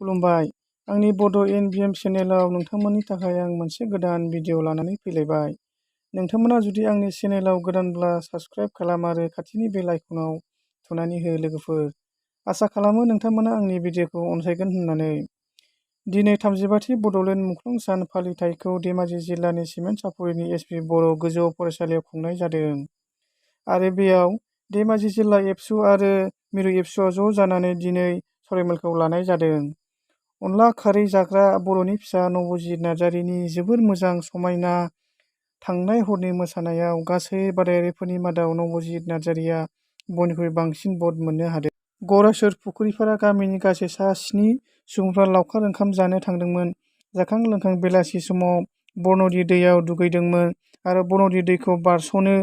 खुलुमबाय। आंनि बड' एन.बि.एम चेनेलाव नोंथांमोननि थाखाय आं मोनसे गोदान भिडिअ लानानै फैलायबाय। नोंथांमोना जुदि आंनि चेनेलाव गोदानब्ला साबस्क्राइब खालाम आरो खाथिनि बेल आइकनआव थुनानै हो लोगोफोर। आसा खालामो नोंथांमोना आंनि भिडिअखौ अनसायगोन होननानै। दिनै 35थि बड'लेण्ड मुंख्लं सान फालिथायखौ धेमाजि जिल्लानि सिमेन्ट-सापरिनि एस.पि. बर' गोजौ फरायसालियाव खुंनाय जादों आरो बेयाव धेमाजि जिल्ला एबसु आरो मिरु एबसुआ ज' जानानै दिनै सावरायमेलखौ लानाय जादों। अनला खारै जाग्रा बर'नि फिसा नबजित नार्जारिनि जोबोर मोजां समायना थांनाय हरनि मोसानायाव गासै बादायारिफोरनि मादाव नबजित नार्जारिया बयनिख्रुइ बांसिन भट मोननो हादों। गरायसर फुख्रिपारा गामिनि गासै सा 7 सुबुंफ्रा लावखार ओंखाम जानो थांदोंमोन। जाखां-लोंखां बेलासि समाव बरनदि दैयाव दुगैदोंमोन आरो बरनदि दैखौ बारस'नो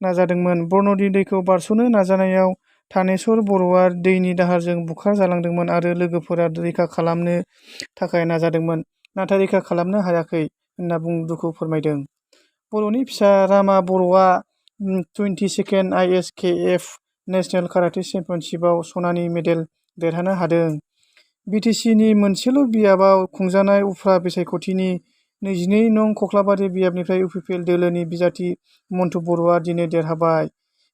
नाजादोंमोन। बरनदि दैखौ बारस'नो नाजानायाव थानेश्वर बर'आ दैनि दाहारजों बुखार जालांदोंमोन आरो लोगोफोरा रैखा खालामनो थाखाय नाजादोंमोन, नाथाय रैखा खालामनो हायाखै होनना दुखु फोरमायदों। बर'नि फिसा रामा बर'आ 22nd ISKF नेशनेल काराटे चेम्पियनशिपआव सनानि मेडेल देरहानो हादों। बिटिसिनि मोनसेल' बियाबाव खुंजानाय उफ्रा बिसायख'थिनि 22 नं खख्लाबारि बियाबनिफ्राय इउपिपिएल दोलोनि बिजाथि मन्टु बर'आ दिनै देरहाबाय।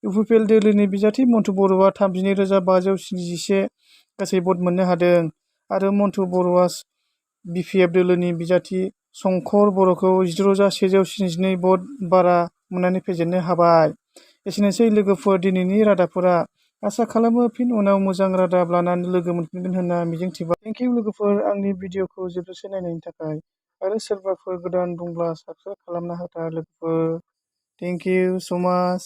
इउपिपिएल दोलोनि बिजाथि मन्टु बर'आ 32,571 गासै भट मोननो हादों आरो मन्टु बर'आ बिपिएफ दोलोनि बिजाथि शंकर बर'खौ 16,172 भट बारा मोननानै फेजेननो हाबाय। एसेनोसै लोगोफोर दिनैनि रादाबफोरा। आसा खालामो फिन उनाव मोजां रादाब लानानै लोगो मोनफिनगोन होनना मिजिंथिबाय। थेंक इउ लोगोफोर आंनि भिडिअखौ जोबजासे नायनायनि थाखाय। आरो सोरबाफोर गोदान दंब्ला साबस्क्राइब खालामना होथा लोगोफोर। थेंक इउ स' माच।